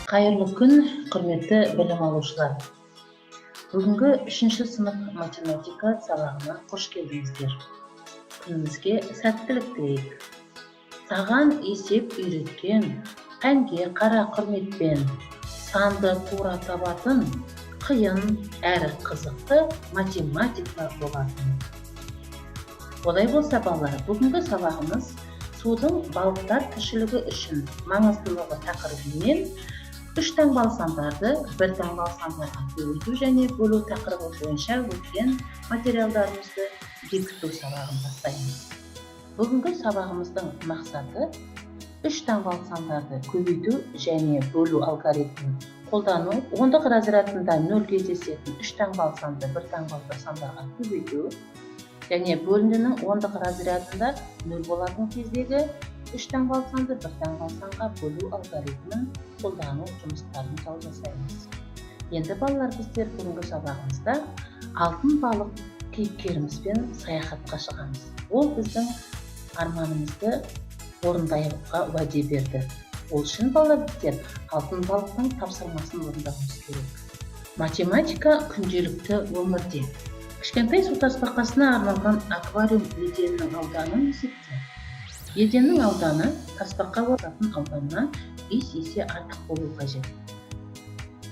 Қайырлы күн, құрметті білім алушылар! Бүгінгі үшінші сынып математика сабағына қош келдіңіздер. Күнімізге сәттілік тілейік. Саған есеп үйреткен пәнге қара құрметпен, санды тура табатын, қиын әрі қызықты математика болатын. Олай болса, балалар, бүгінгі сабағымыз судың балықтар тіршілігі үшін маңыздылығы тақырыбымен үш таңбалы сандарды бір таңбалы сандарға көбейту және бөлу тақырыбы бойынша өткен материалдарымызды бекіту сабағын бастаймыз. Бүгінгі сабағымыздың мақсаты: үш таңбалы сандарды көбейту және бөлу алгоритмін қолдану, ондық разрядында нөл кездесетін үш таңбалы санды бір таңбалы сандарға көбейту және бөліндінің ондық разрядында нөл болатын кездегі үш таңбалы санды бір таңбалы санға бөлу алгоритмін қолдану жұмыстарын жасаймыз. Енді, балалар, біздер бүгінгі сабағымызда алтын балық кейіпкерімізбен саяхатқа шығамыз. Ол біздің арманымызды орындауға уәде берді. Ол үшін, балалар, біздер алтын балықтың тапсырмасын орындауымыз керек. Математика күнделікті өмірде. Кішкентай су тасбақасына арналған аквариум еденінің ауданын есепте. Еденнің ауданы тасбақа орнататын ауданнан 5 есе артық болу қажет.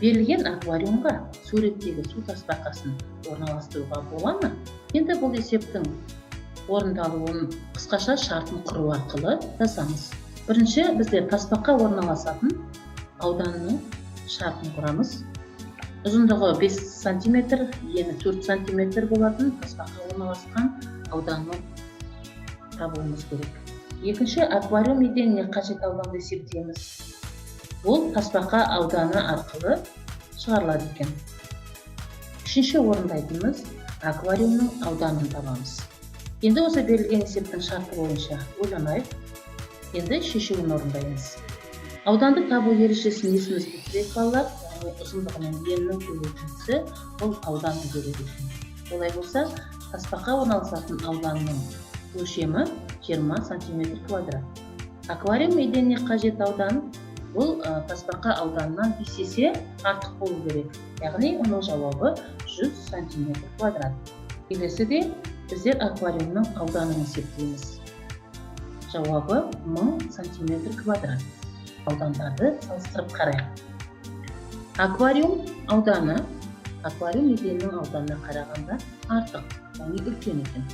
Берілген аквариумға суреттегі су тасбақасын орналастыруға бола ма? Енді бұл есептің орындалуын қысқаша шартын құру арқылы жазамыз. Бірінші біздер тасбақа орналасатын ауданның шартын құрамыз. Ұзындығы 5 сантиметр, ені 4 сантиметр болатын тасбақа орналасқан ауданны табуымыз керек. Екінші, аквариум еденіне қажет ауданды есептейміз. Ол тасбақа ауданы арқылы шығарылады екен. Үшінші орындайтынымыз: аквариумның ауданын табамыз. Енді осы берілген есептің шарты бойынша ойланайық. Енді шешуін орындаймыз. Ауданды табу ережесін есімізге түсірейік, балалар. Яғни ұзындығы мен енінің көбейтіндісі ол ауданды береді екен. Олай болса, тасбақа орналасатын ауданның өлшемі 20 сантиметр квадрат. Аквариум еденіне қажет аудан бұл тасбақа ауданынан 5 есе артық болу керек. Яғни оның жауабы 100 сантиметр квадрат. Келесіде біздер аквариумның ауданын есептейміз. Жауабы 1000 сантиметр квадрат. Аудандарды салыстырып қарайық. Аквариум ауданы аквариум еденінің ауданына қарағанда артық, яғни үлкен екен.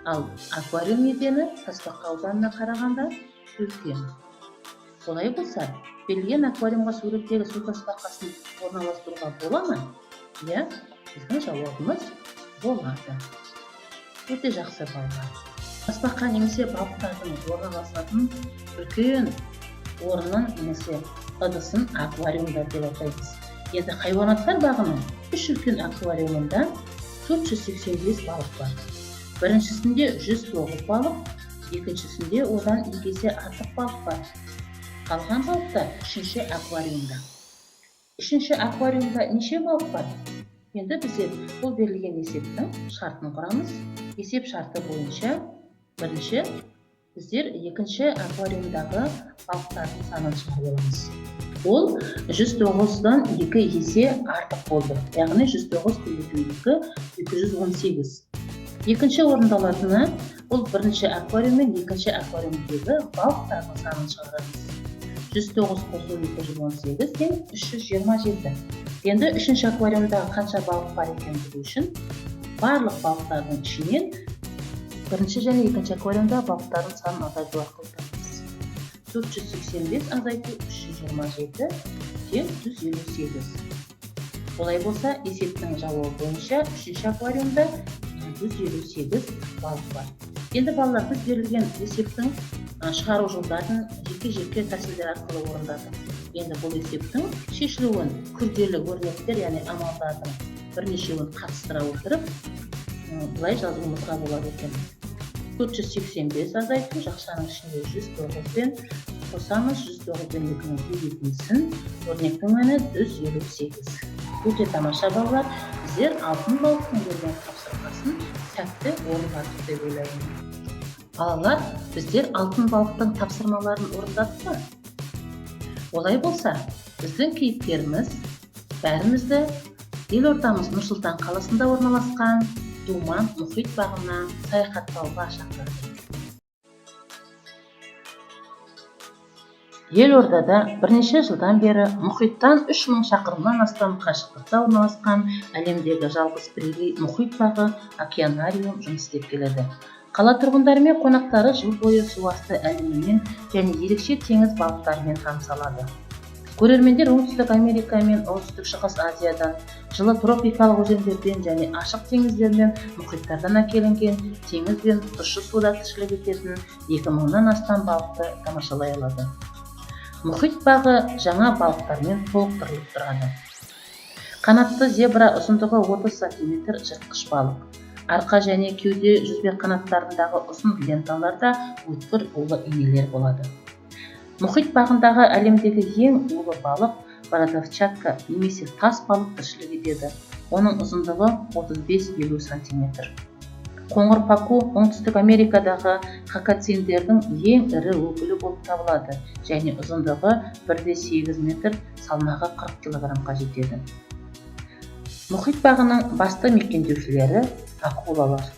Ал аквариум едені тасбақа ауданына қарағанда үлкен. Олай болса, берілген аквариумға суреттегі су тасбақасын орналастыруға бола ма? Иә, біздің жауабымыз болады. Өте жақсы, балалар. Тасбақа немесе балықтардың орналасатын үлкен орнын немесе ыдысын аквариумдар деп атаймыз. Енді хайуанаттар бағының үш үлкен аквариумында 485 балық бар. Біріншісінде 109 балық, екіншісінде одан 2 есе артық балық бар. Қалған балықтар үшінші аквариумда. Үшінші аквариумда неше балық бар? Енді біздер бұл берілген есептің шартын құрамыз. Есеп шарты бойынша бірінші біздер екінші аквариумдағы балықтардың санын шығарып аламыз. Ол 109-дан 2 есе артық болды. Яғни 109 көбейту 2, 218. Екінші орындалатыны бұл бірінші аквариум мен екінші аквариумдегі балықтардың санын шығарамыз. 109 қосу 218 тең 327. Енді үшінші аквариумдағы қанша балық бар екенін білу үшін барлық балықтардың ішінен бірінші және екінші аквариумда балықтардың санын азайту арқылы табамыз. 485 азайту 327 тең 158. Олай болса, есептің жауабы бойынша үшінші аквариумда 158 балық бар. Енді, балалар, біз берілген есептің шығару жолдарын жеке-жеке тәсілдер арқылы орындадық. Енді бұл есептің шешілуін күрделі өрнектер, яғни амалдардың бірнешеуін қатыстыра отырып, былай жазуымызға болады екен. 485 азайту жақшаның ішінде 109 бен қосамыз 109 бен 2-нің көбейтіндісін, өрнектің мәні 158. Өте тамаша, балалар, біздер алтын балықтың берген тапсырмасын сәтті орындадық деп ойлаймын. Балалар, біздер алтын балықтың тапсырмаларын орындадық па? Олай болса, Біздің кейіпкеріміз бәрімізді елордамыз Нұр-Сұлтан қаласында орналасқан Думан мұхит бағына саяхаттауға шақырды. Елордада бірнеше жылдан бері мұхиттан 3000 шақырымнан астам қашықтықта орналасқан әлемдегі жалғыз бірегей мұхит бағы океанариум жұмыс істеп келеді. Қала тұрғындары мен қонақтары жыл бойы су асты әлемімен және ерекше теңіз балықтарымен таныса алады. Көрермендер Оңтүстік Америка мен Оңтүстік Шығыс Азиядан, жылы тропикалық өзендерден және ашық теңіздер мен мұхиттардан әкелінген теңіз бен тұщы суда тіршілік ететін 2000-нан астам балықты тамашалай алады. Мұхит бағы жаңа балықтармен толықтырылып тұрады. Қанатты зебра ұзындығы 30 сантиметр жыртқыш балық. Арқа және кеуде жүзбе қанаттарындағы ұзын ленталарда өткір улы инелер болады. Мұхит бағындағы әлемдегі ең улы балық бородавчатка немесе тас балық тіршілік етеді. Оның ұзындығы 35-50 сантиметр. Қоңыр паку Оңтүстік Америкадағы хакациндердің ең ірі өкілі болып табылады және ұзындығы 1,8 метр, салмағы 40 килограммға жетеді. Мұхит бағының басты мекендеушілері акулалар.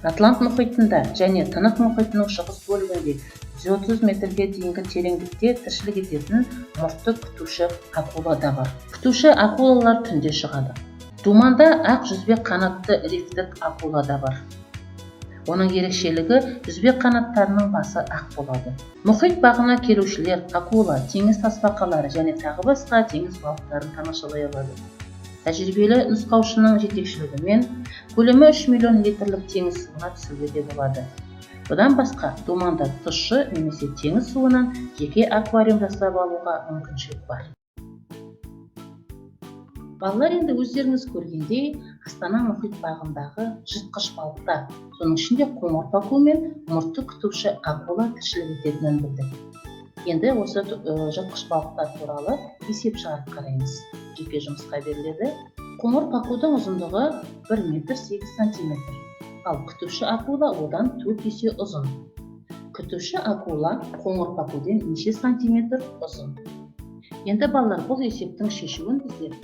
Атлант мұхитында және Тынық мұхитының шығыс бөлігінде 130 метрге дейінгі тереңдікте тіршілік ететін мұртты күтуші акула да бар. Күтуші акулалар түнде шығады. Думанда ақ жүзбе қанатты рифтік акула да бар. Оның ерекшелігі жүзбе қанаттарының басы ақ болады. Мұхит бағына келушілер акула, теңіз тасбақалары және тағы басқа теңіз балықтарын тамашалай алады. Тәжірибелі нұсқаушының жетекшілігімен көлемі 3 миллион литрлік теңіз суына түсуге де болады. Бұдан басқа Думанда тұщы немесе теңіз суынан жеке аквариум жасап алуға мүмкіншілік бар. Балалар, енді өздеріңіз көргендей, Астана мұхит бағындағы жыртқыш балықтар, соның ішінде қоңыр паку мен мұртты күтуші акула тіршілік ететінін білдік. Енді осы жыртқыш балықтар туралы есеп шығарып қараймыз. Жеке жұмысқа беріледі. Қоңыр пакудың ұзындығы 1 метр 8 сантиметр. Ал күтуші акула одан 4 есе ұзын. Күтуші акула қоңыр пакуден неше сантиметр ұзын? Енді балалар, бұл есептің шешуін біздер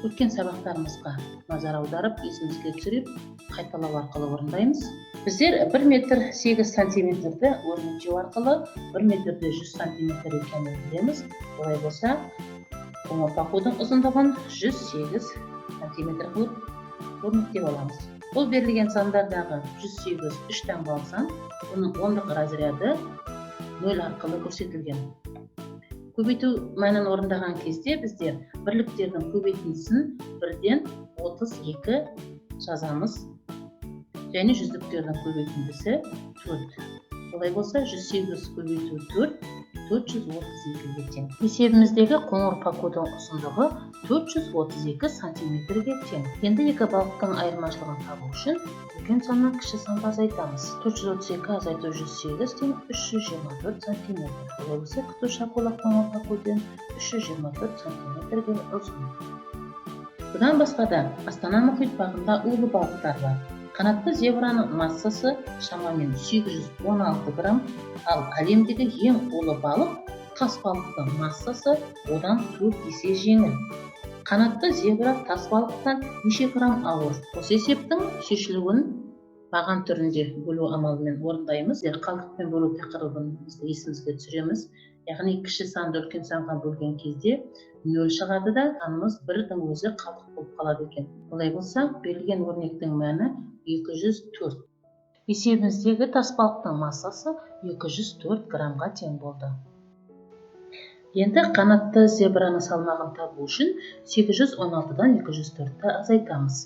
өткен сабақтарымызға назар аударып, есімізге түсіріп, қайталау арқылы орындаймыз. Біздер 1 метр 8 сантиметрді өрнектеу арқылы 1 метрде 100 сантиметр екенін білеміз. Олай болса, қоңыр пакудың ұзындығын 108 сантиметр қылып өрнектеп аламыз. Бұл берілген сандардағы 108 үш таңбалы сан, оның ондық разряды 0 арқылы көрсетілген. Көбейту мәнін орындаған кезде біздер бірліктердің көбейтіндісін 1-ден 32 жазамыз және жүздіктердің көбейтіндісі 4. Олай болса 108 көбейту 4, 432-ге тең. Есебіміздегі қоңыр пакудың ұзындығы 432 сантиметрге тең. Енді екі балықтың айырмашылығын табу үшін үлкен саннан кіші санды азайтамыз. 432 азайту 108 тең 324 сантиметр. Олай болса, күтуші акула қоңыр пакуден 324 сантиметрге ұзын. Бұдан басқа да Астана мұхит бағында улы балықтар бар. Қанатты зебраның массасы шамамен 816 грамм, ал әлемдегі ең улы балық тас балықтың массасы одан 4 есе жеңіл. Қанатты зебра тас балықтан неше грамм ауыр? Осы есептің шешілуін баған түрінде бөлу амалымен орындаймыз. Қалдықпен бөлу тақырыбын біз есімізге түсіреміз. Яғни кіші санды үлкен санға бөлген кезде 0 шығады да, санымыз бірдің өзі қалдық болып қалады екен. Олай болса, берілген өрнектің мәні 204. Есебіміздегі тасбалықтың массасы 204 граммға тең болды. Енді қанатты зебраның салмағын табу үшін 816-дан 204-ті азайтамыз.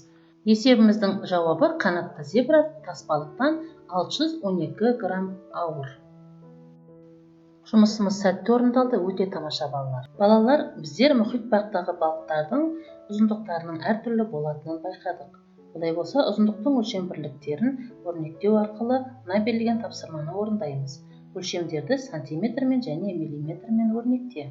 Есебіміздің жауабы қанатты зебра тасбалықтан 612 грамм ауыр. Жұмысымыз сәтті орындалды, өте тамаша балалар. Балалар, біздер мұхит бақтағы балықтардың ұзындықтарының әртүрлі болатынын байқадық. Олай болса, ұзындықтың өлшем бірліктерін өрнектеу арқылы мына берілген тапсырманы орындаймыз. Өлшемдерді сантиметрмен және миллиметрмен өрнекте.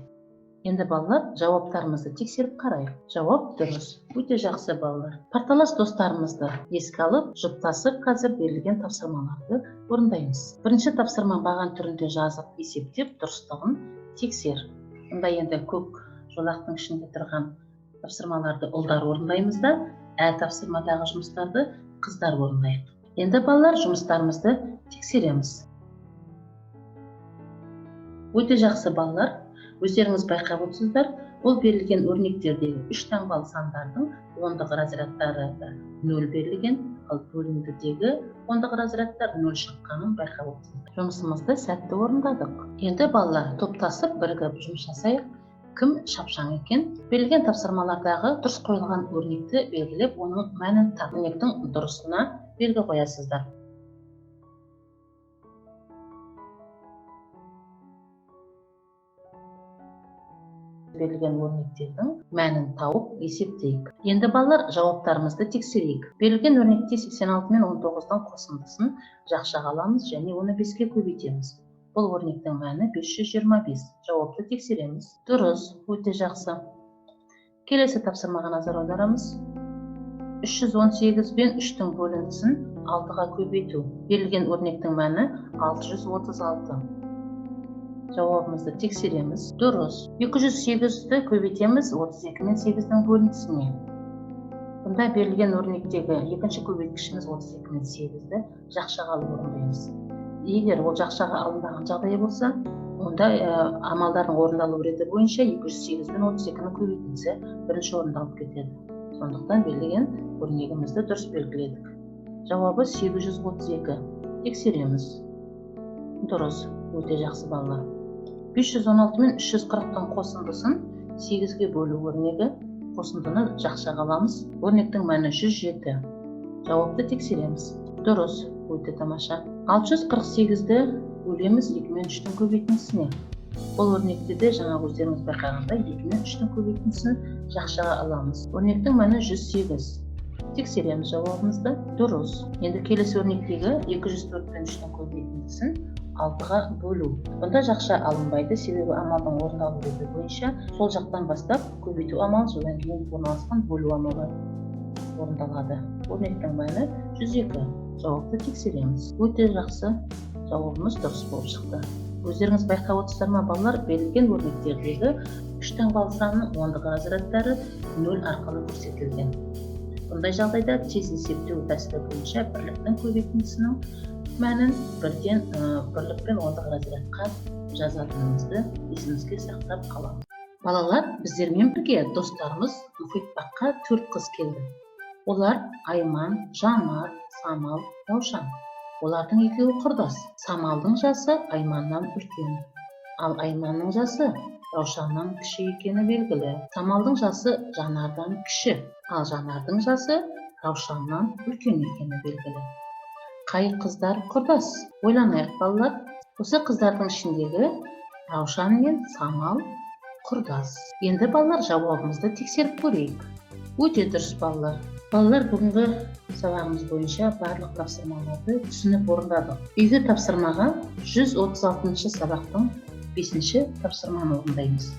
Енді балалар, жауаптарымызды тексеріп қарайық. Жауап дұрыс. Өте жақсы балалар. Парталас достарымызды еске алып, жұптасып қазір берілген тапсырмаларды орындаймыз. Бірінші тапсырма баған түрінде жазып, есептеп, дұрыстығын тексер. Мұнда енді көк жолақтың ішінде тұрған тапсырмаларды ұлдар орындаймыз да, әр тапсырмадағы жұмыстарды қыздар орындайық. Енді балалар, жұмыстарымызды тексереміз. Өте жақсы, балалар, өздеріңіз байқап отырсыздар, бұл берілген өрнектердегі үш таңбалы сандардың ондық разрядтары да 0 берілген, ал бөліндідегі ондық разрядтар 0 шыққанын байқап отырсыздар. Жұмысымызды сәтті орындадық. Енді балалар, топтасып бірігіп жұмыс жасайық. Кім шапшаң екен? Берілген тапсырмалардағы дұрыс қойылған өрнекті белгілеп, оның мәнін тап. Өрнектің дұрысына белгі қоясыздар. Берілген өрнектердің мәнін тауып есептейік. Енді балалар, жауаптарымызды тексерейік. Берілген өрнекте 86 мен 19-дың қосындысын жақшаға аламыз және оны 5-ке көбейтеміз. Бұл өрнектің мәні 525. Жауапты тексереміз. Дұрыс, өте жақсы. Келесі тапсырмаға назар аударамыз. 318 бен 3-тің бөліндісін 6-ға көбейту. Берілген өрнектің мәні 636. Жауабымызды тексереміз. Дұрыс. 208-ді көбейтеміз 32 мен 8-дің бөліндісіне. Бұнда берілген өрнектегі екінші көбейткішіміз 32 мен 8-ді жақшаға алып орындаймыз. Егер ол жақшаға алынбаған жағдай болса, онда амалдардың орындалу реті бойынша 208 бен 32-нің көбейтіндісі бірінші орындалып кетеді. Сондықтан берілген өрнегімізді дұрыс белгіледік. Жауабы 832. Тексереміз. Дұрыс, өте жақсы балалар. 516 мен 340-тың қосындысын 8-ге бөлу өрнегі. Қосындыны жақшаға аламыз. Өрнектің мәні 107. Жауапты тексереміз. Дұрыс, өте тамаша. 648-ді бөлеміз 2 мен 3-тің көбейтіндісіне. Бұл өрнекте де жаңа өздеріңіз байқағандай 2 мен 3-тің көбейтіндісін жақшаға аламыз. Өрнектің мәні 108. Тексереміз жауабымызды. Дұрыс. Енді келесі өрнектегі 204 пен 3-тің көбейтіндісін 6-ға бөлу. Бұнда жақша алынбайды, себебі амалдың орындалу реті бойынша сол жақтан бастап көбейту амалы, содан кейін орналасқан бөлу амалы орындалады. Өрнектің мәні 102. Жауапты тексереміз. Өте жақсы, жауабымыз дұрыс болып шықты. Өздеріңіз байқап отырсыздар ма, балалар, берілген өрнектердегі үш таңбалы санның ондық разрядтары 0 арқылы көрсетілген. Бұндай жағдайда тез есептеу тәсілі бойынша бірліктің көбейтіндісінің мәнін бірден бірлік пен ондық разрядқа жазатынымызды есімізге сақтап қаламыз. Балалар, біздермен бірге достарымыз мұхитбаққа 4 қыз келді. Олар Айман, Жанар, Самал, Раушан. Олардың екеуі құрдас. Самалдың жасы Айманнан үлкен, ал Айманның жасы Раушаннан кіші екені белгілі. Самалдың жасы Жанардан кіші, ал Жанардың жасы Раушаннан үлкен екені белгілі. Қай қыздар құрдас? Ойланайық, балалар. Осы қыздардың ішіндегі Раушан мен Самал құрдас. Енді балалар, жауабымызды тексеріп көрейік. Өте дұрыс, балалар. Балалар, бүгінгі сабағымыз бойынша барлық тапсырмаларды түсініп орындадық. Үйге тапсырмаға 136 сабақтың 5-ші тапсырманы орындаймыз.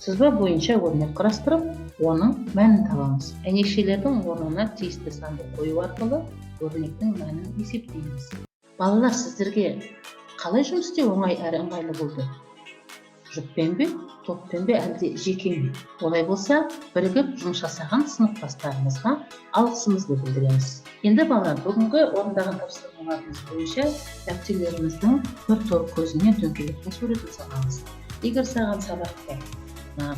Сызба бойынша өрнек құрастырып, оның мәнін табамыз. Әйнекшелердің орнына тиісті санды қою арқылы өрнектің мәнін есептейміз. Балалар, сіздерге қалай жұмыс істеу оңай әрі ыңғайлы болды? Жұппен бе, топпен бе, әлде жеке ме? Олай болса, бірігіп жұмыс жасаған сыныптастарымызға алғысымызды білдіреміз. Енді балалар, бүгінгі орындаған тапсырмаларымыз бойынша дәптерлеріміздің бір тор көзіне дөңгелектің суретін саламыз. Егер саған сабақты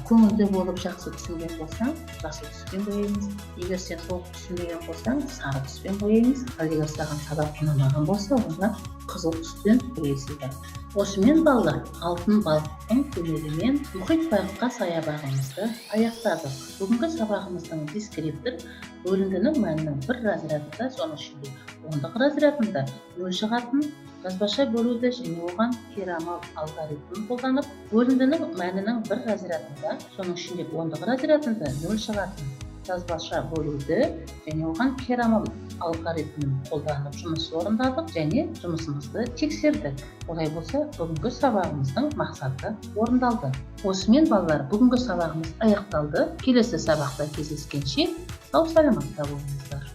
көңілді болып жақсы түсінген болсаң, жасыл түспен бояймыз. Егер сен толық түсінбеген болсаң, сары түспен бояймыз. Ал егер саған сабақ ұнамаған болса, онда қызыл түспен бояйсыздар. Осымен балалар, алтын балықтың көмегімен мұхит бағытқа саябағымызды аяқтадық. Бүгінгі сабағымыздың дескриптор бөліндінің мәнінің бір разрядында, соның ішінде ондық разрядында нөл шығатын жазбаша бөлуді және оған кері амал алгоритмін қолданып, бөліндінің мәнінің бір разрядында, соның ішінде ондық разрядында нөл шығатын жазбаша бөлуді және оған кері амал алгоритмін қолданып жұмыс орындадық және жұмысымызды тексердік. Олай болса, бүгінгі сабағымыздың мақсаты орындалды. Осымен балалар, бүгінгі сабағымыз аяқталды. Келесі сабақта кездескенше сау саламатта болыңыздар.